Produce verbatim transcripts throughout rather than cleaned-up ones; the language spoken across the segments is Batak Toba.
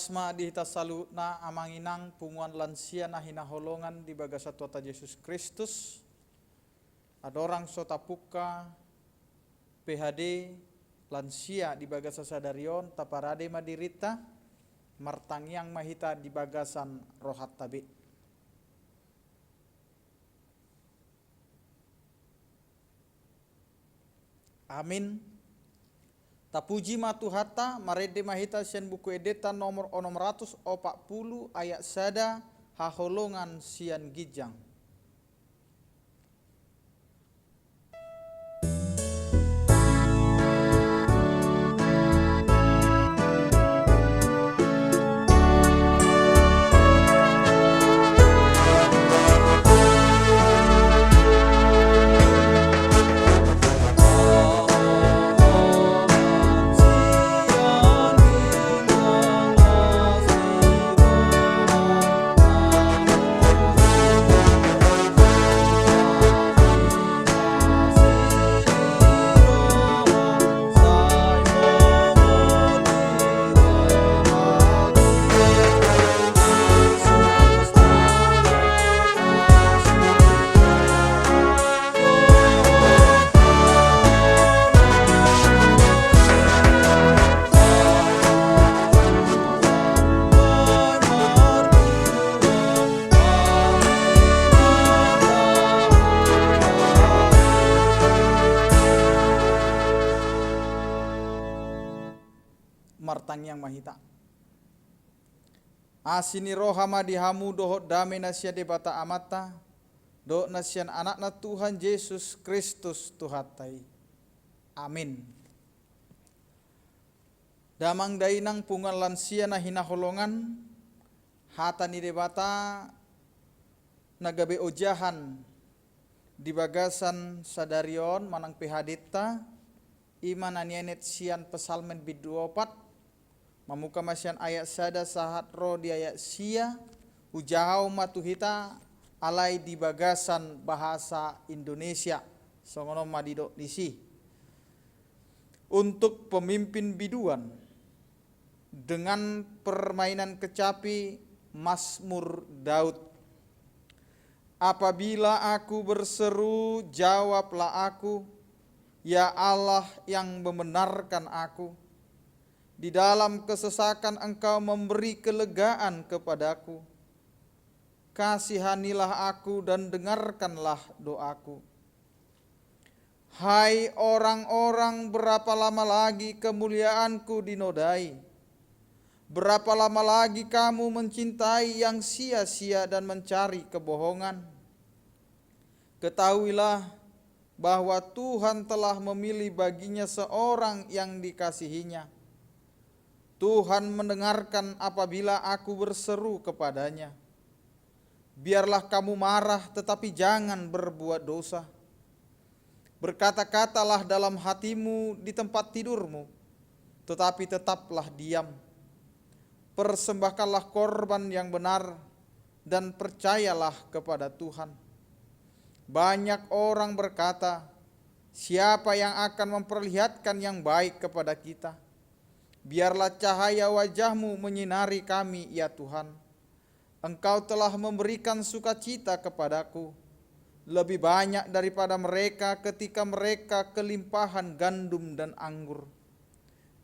Ma di hita saluhutna, amang inang, punguan lansia na hinaholongan di bagasan Tuhanta Jesus Kristus. Andorang so tapungka P H D lansia di bagasan sadari on, taparade ma dirinta, martangiang ma hita di bagasan rohanta be. Amin. Tapuji ma Tuhanta. Marende ma hita sian Buku Endenta nomor onom ratus opat pulu, ayat sada, haholongan sian ginjang. Martangiang ma hita. Asi ni roha ma di hamu dohot dame na sian Debata Amanta, dohot na sian Anakna Tuhan Jesus Kristus Tuhanta i. Amin. Damang dainang, punguan lansia na hinaholongan, hata ni Debata na gabe ojahan di bagasan sadari on manang P H D-ta, i ma na nienet sian Psalmen bindu opat, mamungka ma sian ayat sada sahat ro di ayat sia. Hujahahon ma tu hita alai di bagasan bahasa Indonesia. Songon on ma didok disi. Untuk pemimpin biduan, dengan permainan kecapi, Mazmur Daud. Apabila aku berseru, jawablah aku, ya Allah yang membenarkan aku. Di dalam kesesakan Engkau memberi kelegaan kepadaku. Kasihanilah aku dan dengarkanlah doaku. Hai orang-orang, berapa lama lagi kemuliaanku dinodai? Berapa lama lagi kamu mencintai yang sia-sia dan mencari kebohongan? Ketahuilah bahwa Tuhan telah memilih bagi-Nya seorang yang dikasihi-Nya. Tuhan mendengarkan apabila aku berseru kepada-Nya. Biarlah kamu marah, tetapi jangan berbuat dosa. Berkata-katalah dalam hatimu di tempat tidurmu, tetapi tetaplah diam. Persembahkanlah korban yang benar dan percayalah kepada Tuhan. Banyak orang berkata, "Siapa yang akan memperlihatkan yang baik kepada kita?" Biarlah cahaya wajah-Mu menyinari kami, ya Tuhan. Engkau telah memberikan sukacita kepadaku, lebih banyak daripada mereka ketika mereka kelimpahan gandum dan anggur.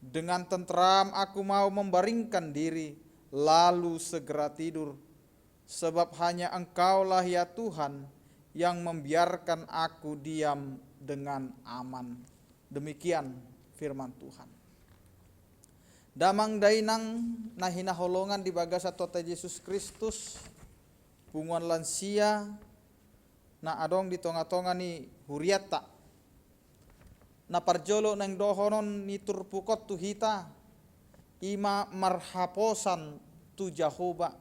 Dengan tenteram aku mau membaringkan diri, lalu segera tidur. Sebab hanya Engkaulah, ya Tuhan, yang membiarkan aku diam dengan aman. Demikian firman Tuhan. Damang dainang na hinaholongan di bagasan Tuhanta Jesus Kristus, punguan lansia na adong di tonga-tonga ni hurianta. Na parjolo naeng dohonon ni turpuk on tu hita, i ma marhaposan tu Jahowa.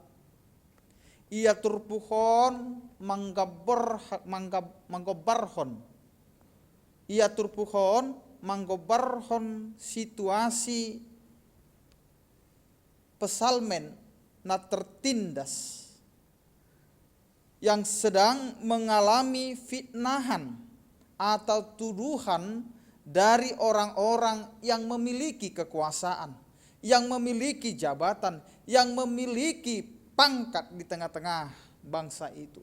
Ia turpuk on manggabor-, manggab-, manggombarhon. Ia turpuk on manggombarhon situasi psalmen na tertindas yang sedang mengalami fitnahan atau tuduhan dari orang-orang yang memiliki kekuasaan, yang memiliki jabatan, yang memiliki pangkat di tengah-tengah bangsa itu.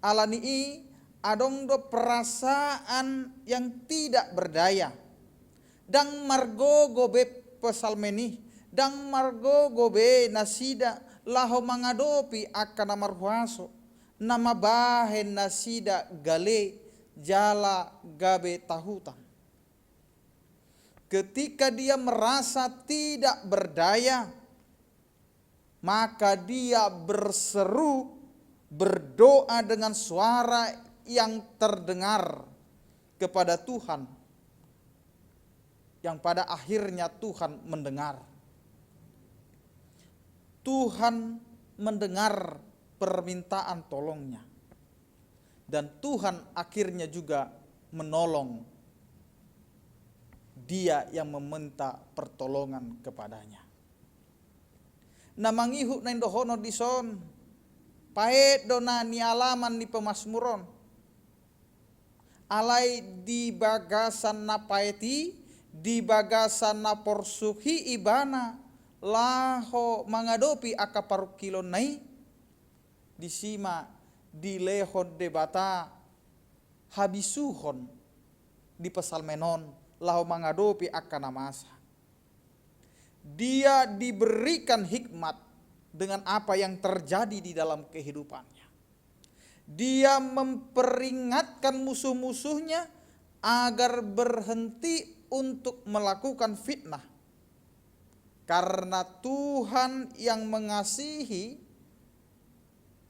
Ala ni i, adong do perasaan yang tidak berdaya. Ndang margogo be psalmen i, ndang margogo be nasida laho mangadopi angka na marhuaso, na mambahen nasida gale jala gabe tahutan. Ketika dia merasa tidak berdaya, maka dia berseru, berdoa dengan suara yang terdengar kepada Tuhan, yang pada akhirnya Tuhan mendengar. Tuhan mendengar permintaan tolongnya. Dan Tuhan akhirnya juga menolong dia yang meminta pertolongan kepada-Nya. Na mangihut na indohonon dison, paet do na nialaman ni pemasmur on. Alai di bagasan na paet i, di bagasan na porsuk i ibana laho mangadopi angka parungkilonna i, disi ma dilehon Debata habisuhon di psalmen on laho mangadopi angka na masa. Dia diberikan hikmat dengan apa yang terjadi di dalam kehidupannya. Dia memperingatkan musuh-musuhnya agar berhenti untuk melakukan fitnah. Karena Tuhan yang mengasihi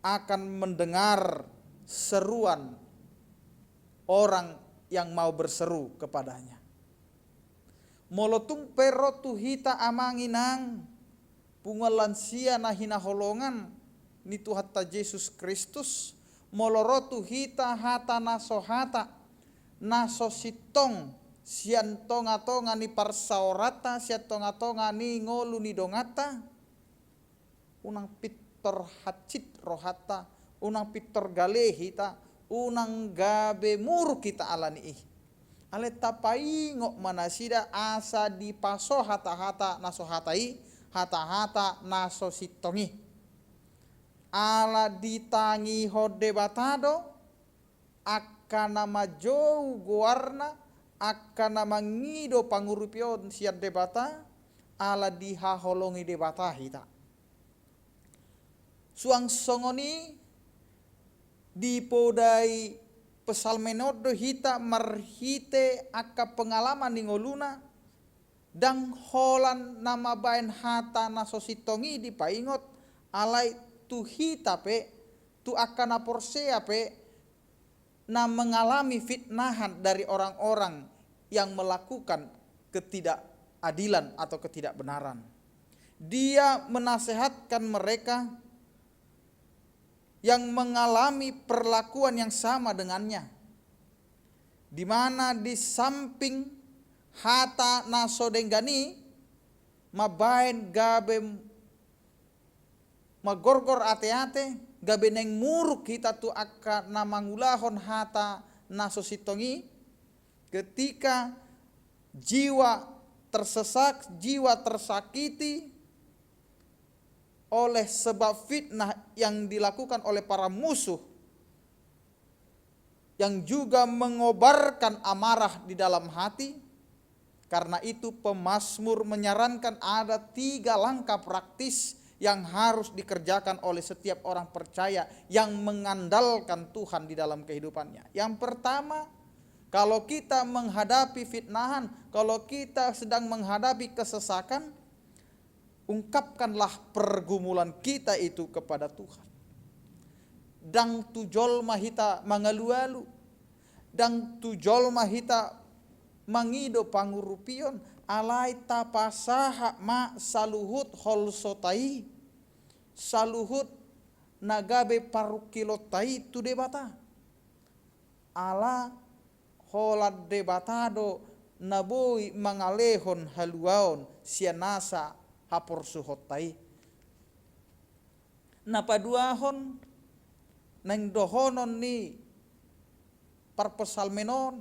akan mendengar seruan orang yang mau berseru kepada-Nya. Molo tung pe ro tu hita, amang inang, punguan lansia na hinaholongan ni Tuhanta Jesus Kristus, molo ro tu hita hata na so hata, na so sintong sian tonga-tonga ni parsaoranta, sian tonga-tonga ni ngolu ni donganta, unang pintor hansit rohanta, unang pintor gale hita, unang gabe muruk hita ala ni i. Alai tapaingot ma nasida asa dipaso hata-hata na so hata i, hata-hata na so sintong i. Ala ditangihon Debata do angka na manjou goarna, angka na mangido pangurupion sian Debata, ala dihaholongi Debata hita. Suang songon i, dipodai psalmen on do hita marhite angka pengalaman ni ngoluna, ndang holan na mambahen hata na so sintong i dipaingot, alai tu hita pe, tu angka na porsea pe, na mengalami fitnahan dari orang-orang yang melakukan ketidakadilan atau ketidakbenaran. Dia menasehatkan mereka yang mengalami perlakuan yang sama dengannya, di mana di samping hata na so denggan i mambahen gabe magorgor ate-ate, gabe naeng muruk hita tu angka na mangulahon hata na so sintong i, ketika jiwa tersesak, jiwa tersakiti oleh sebab fitnah yang dilakukan oleh para musuh, yang juga mengobarkan amarah di dalam hati. Karena itu, pemazmur menyarankan ada tiga langkah praktis yang harus dikerjakan oleh setiap orang percaya yang mengandalkan Tuhan di dalam kehidupannya. Yang pertama, kalau kita menghadapi fitnahan, kalau kita sedang menghadapi kesesakan, ungkapkanlah pergumulan kita itu kepada Tuhan. Ndang tu jolma hita mangalualu, ndang tu jolma hita mangido pangurupion, alai tapasahat ma saluhut holsota i, saluhut na gabe parungkilonta i tu Debata. Ala holan Debata do na boi mangalehon haluaon sian nasa haporsuhonta i. Na paduahon, naeng dohonon ni parpsalmen on,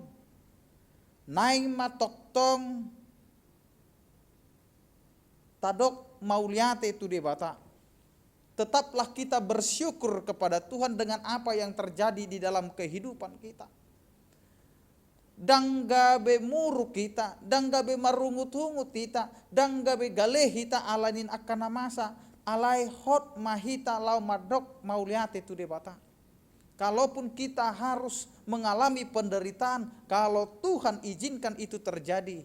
naeng ma tongtong tadok mauliate tu Debata. Tetaplah kita bersyukur kepada Tuhan dengan apa yang terjadi di dalam kehidupan kita. Ndang gabe muruk hita, ndang gabe marungutungut hita, ndang gabe gale hita ala ni angka na masa, alai hot ma hita laho mandok mauliate tu Debata. Kalaupun kita harus mengalami penderitaan, kalau Tuhan izinkan itu terjadi,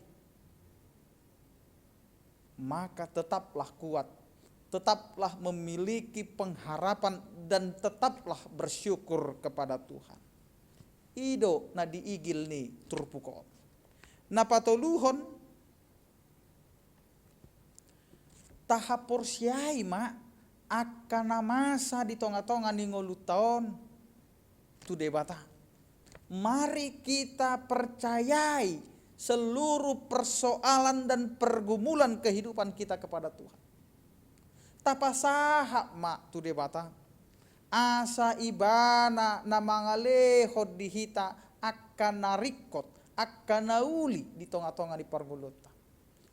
maka tetaplah kuat, tetaplah memiliki pengharapan, dan tetaplah bersyukur kepada Tuhan. I do na diigil ni turpuk on. Na patoluhon, tahaporseai ma angka na masa di tonga-tonga ni ngolunta on tu Debata. Mari kita percayai seluruh persoalan dan pergumulan kehidupan kita kepada Tuhan. Tapasahat ma tu Debata, asa Ibana na mangalehon di hita angka na ringkot, angka na uli di tonga-tonga ni parngoluonta.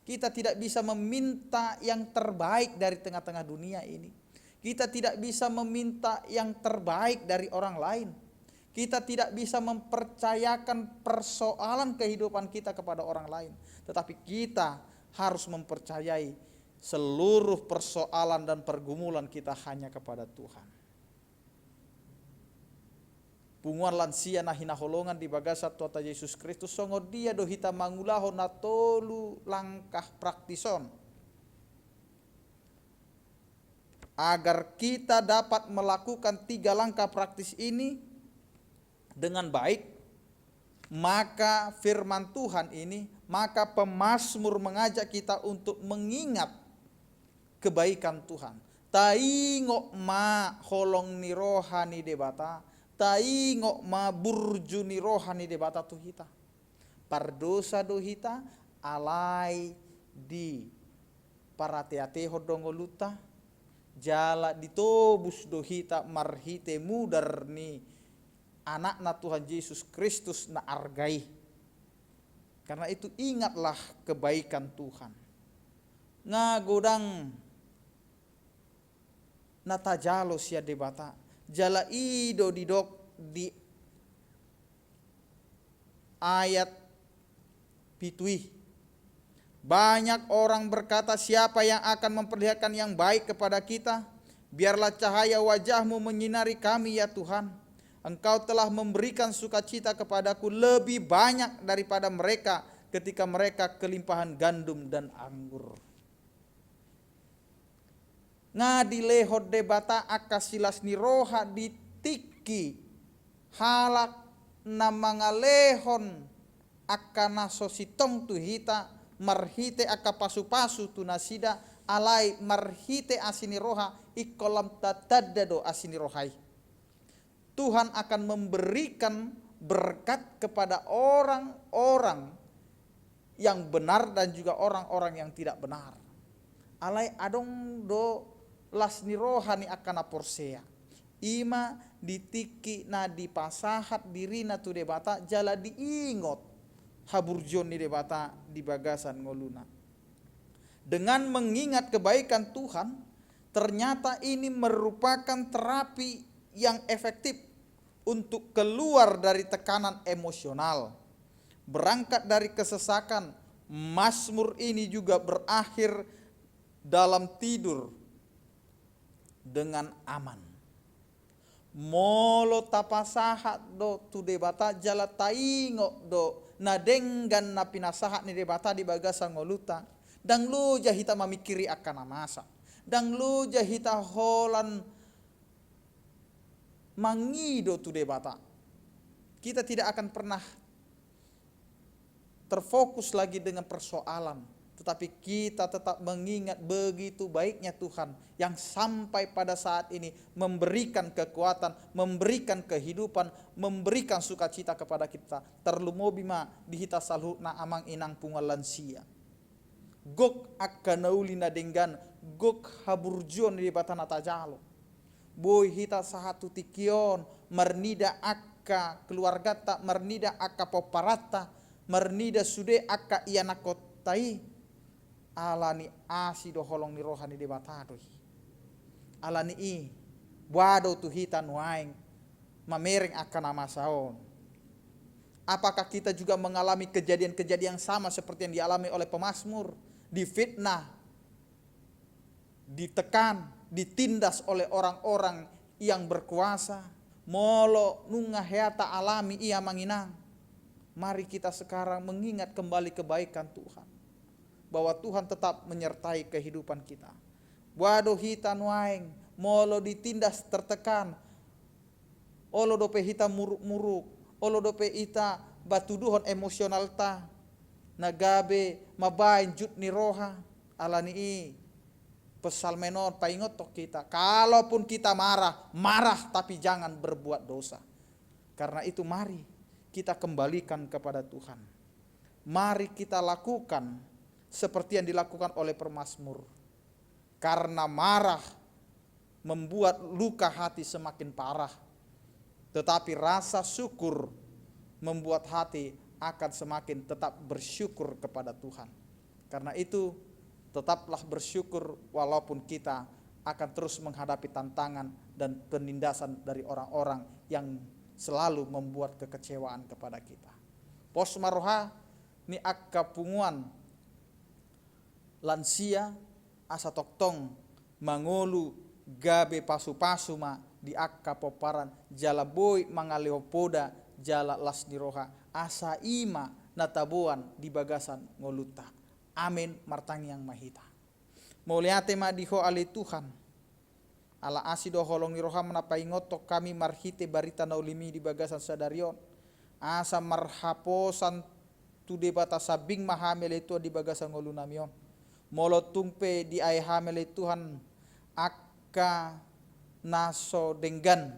Kita tidak bisa meminta yang terbaik dari tengah-tengah dunia ini. Kita tidak bisa meminta yang terbaik dari orang lain. Kita tidak bisa mempercayakan persoalan kehidupan kita kepada orang lain. Tetapi kita harus mempercayai seluruh persoalan dan pergumulan kita hanya kepada Tuhan. Punguan lansia na hinaholongan di bagasan Tuhanta Jesus Kristus, songon dia do hita mangulahon na tolu langkah praktis on? Agar kita dapat melakukan tiga langkah praktis ini dengan baik, maka firman Tuhan ini, maka pemazmur mengajak kita untuk mengingat kebaikan Tuhan. Taingot ma holong ni roha ni Debata, taingot ma burju ni roha ni Debata tu hita. Pardosa do hita, alai diparate-atehon do ngolunta, jala ditobus do hita marhite mudar ni Anakna Tuhan Jesus Kristus na arga i. Karena itu, ingatlah kebaikan Tuhan. Nga godang na tajalo sian Debata, jala i do didok di ayat pitu i. Banyak orang berkata, "Siapa yang akan memperlihatkan yang baik kepada kita? Biarlah cahaya wajah-Mu menyinari kami, ya Tuhan. Engkau telah memberikan sukacita kepadaku lebih banyak daripada mereka ketika mereka kelimpahan gandum dan anggur." Nga dilehon Debata angka silas ni roha di tingki halak na mangalehon angka na so sintong tu hita marhite angka pasu-pasu tu nasida, alai marhite asi ni roha, ingkon lam tatanda do asi ni roha i. Tuhan akan memberikan berkat kepada orang-orang yang benar dan juga orang-orang yang tidak benar. Alai adong do las ni roha ni angka na porsea. I ma di tingki na dipasahat dirina tu Debata jala diingot haburjuon ni Debata di bagasan ngoluna. Dengan mengingat kebaikan Tuhan, ternyata ini merupakan terapi yang efektif untuk keluar dari tekanan emosional. Berangkat dari kesesakan, Mazmur ini juga berakhir dalam tidur dengan aman. Molo tapasahat do tu Debata jala taingot do na denggan na pinasahat ni Debata di bagasan ngolunta, ndang loja hita mamingkiri angka na masa, ndang loja hita holan mangido tu Debata. Kita tidak akan pernah terfokus lagi dengan persoalan, tetapi kita tetap mengingat begitu baiknya Tuhan yang sampai pada saat ini memberikan kekuatan, memberikan kehidupan, memberikan sukacita kepada kita. Tarlumobi ma di hita saluhutna, amang inang, punguan lansia. Gok angka na uli na denggan, gok haburjuon ni Debata na tajalo. Boi hita sahat tu tingki on marnida angka keluarganta, marnida angka pomparanta, marnida sude angka ianakhonta i. Ala ni asi dohot holong ni roha ni Debata do i. Ala ni i, boha do tu hita nuaeng mamereng angka na masa on? Apakah kita juga mengalami kejadian-kejadian yang sama seperti yang dialami oleh pemazmur? Difitnah, ditekan, ditindas oleh orang-orang yang berkuasa. Molo nunga hea taalami i, amang inang, mari kita sekarang mengingat kembali kebaikan Tuhan, bahwa Tuhan tetap menyertai kehidupan kita. Boha do hita nuaeng, molo ditindas, tertekan, olo dope hita muruk-muruk, olo dope hita batuduhon emosionalta, na gabe mambaen jut ni roha. Ala ni i, Psalmen on paingothon hita, kalaupun kita marah, marah, tapi jangan berbuat dosa. Karena itu, mari kita kembalikan kepada Tuhan. Mari kita lakukan seperti yang dilakukan oleh pemazmur. Karena marah membuat luka hati semakin parah, tetapi rasa syukur membuat hati akan semakin tetap bersyukur kepada Tuhan. Karena itu, tetaplah bersyukur walaupun kita akan terus menghadapi tantangan dan penindasan dari orang-orang yang selalu membuat kekecewaan kepada kita. Pos ma roha ni angka punguan lansia, asa tongtong mangolu gabe pasupasu ma di angka pomparan, jala boi mangalehon poda jala las ni roha, asa i ma na taboan di bagasan ngolunta. Amen. Martangiang ma hita. Mauliate ma di Ho ale Tuhan, ala asi dohot holong ni roham na paingothon hami marhite barita na uli-Mu di bagasan sadari on, asa marhaposan tu Debata sambing ma hami ale Tuhan di bagasan ngolunami on. Molo tung pe diae hami ale Tuhan angka na so denggan,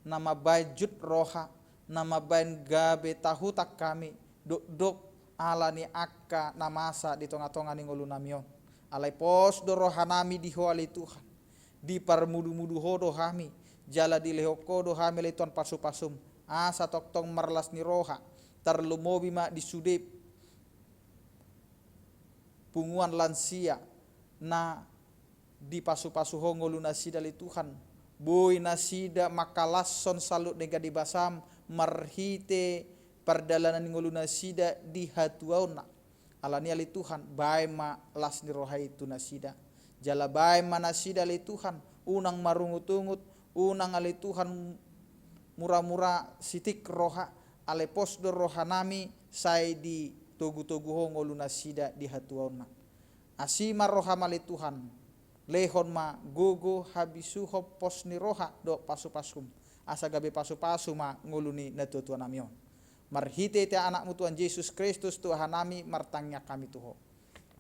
na mambaen jut roha, na mambaen gabe tahutan hami, dokdok ala ni angka na masa di tonga-tonga ni ngolunami on. Alai pos do rohanami di Ho ale Tuhan. Diparmudu-mudu Ho do hami, jala dilehon Ho do hami ale Tuhan pasupasum, asa tongtong marlas ni roha, tarlumobi ma di sude punguan lansia na dipasupasu Ho ngolunasida ale Tuhan. Boi nasida mangkalashon saluhut denggan ni basam marhite pardalanan ni ngolunasida di hatuaonna. Ala ni i ale Tuhan, baen ma las ni roha i tu nasida. Jala baen ma nasida ale Tuhan, unang marungut-ungut, unang ale Tuhan mura-mura sitik roha, alai pos do rohanami sai ditogu-togu Ho ngolunasida di hatuaonna. Asi ma roham ale Tuhan, lehon ma gogo, habisuhon, pos ni roha dohot pasupasum, asa gabe pasupasu ma ngolu ni natuatuanami on. Marhite-hite AnakMu Tuhan Jesus Kristus Tuhanami martangiang hami tu Ho.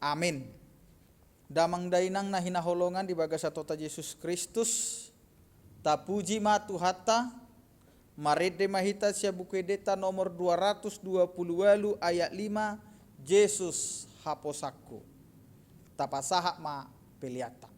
Amen. Damang dainang na hinaholongan di bagasan Tuhanta Jesus Kristus, tapuji ma Tuhanta. Marende ma hita sian Buku Endenta nomor dua ratus dua puluh ualu ayat lima, Jesus haposanku. Tapasahat ma peleanta.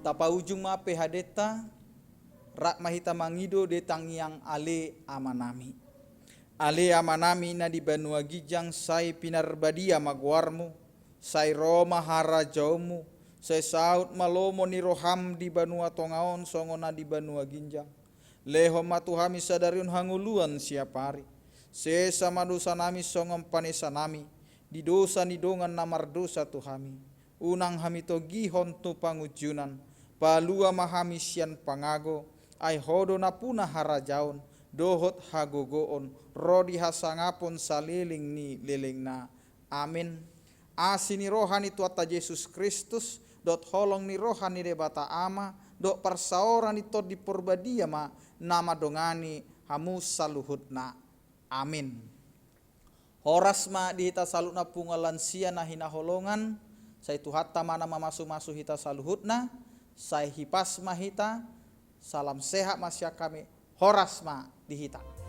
Tapaujung ma P H D-ta, rap ma hita mangido di tangiang Ale Amanami. Ale Amanami na di banua ginjang, sai pinarbadia ma goarmu, sai ro ma harajaonmu, Sai saut ma lomo ni roham di banua tonga on songon na di banua ginjang. Lehon ma tu hami sadari on hangoluan siapari. Sesa ma dosanami songon panesanami di dosa ni dongan na mardosa tu hami. Unang hami togihon tu pangunjunan, palua ma hami sian pangago, ai Ho do nampuna harajaon, dohot hagogoon, ro di hasangapon saleleng ni lelengna. Amin. Asi ni roha ni Tuhanta Jesus Kristus, dohot holong ni roha ni Debata Ama, dohot parsaoran ni Tondi Porbadia ma na mandongani hamu saluhutna. Amin. Horas ma di hita saluhutna punguan lansia na hinaholongan, sai Tuhanta ma na mamasumasu hita saluhutna, sai hipas ma hita, salam sehat ma sian hami, horas ma di hita.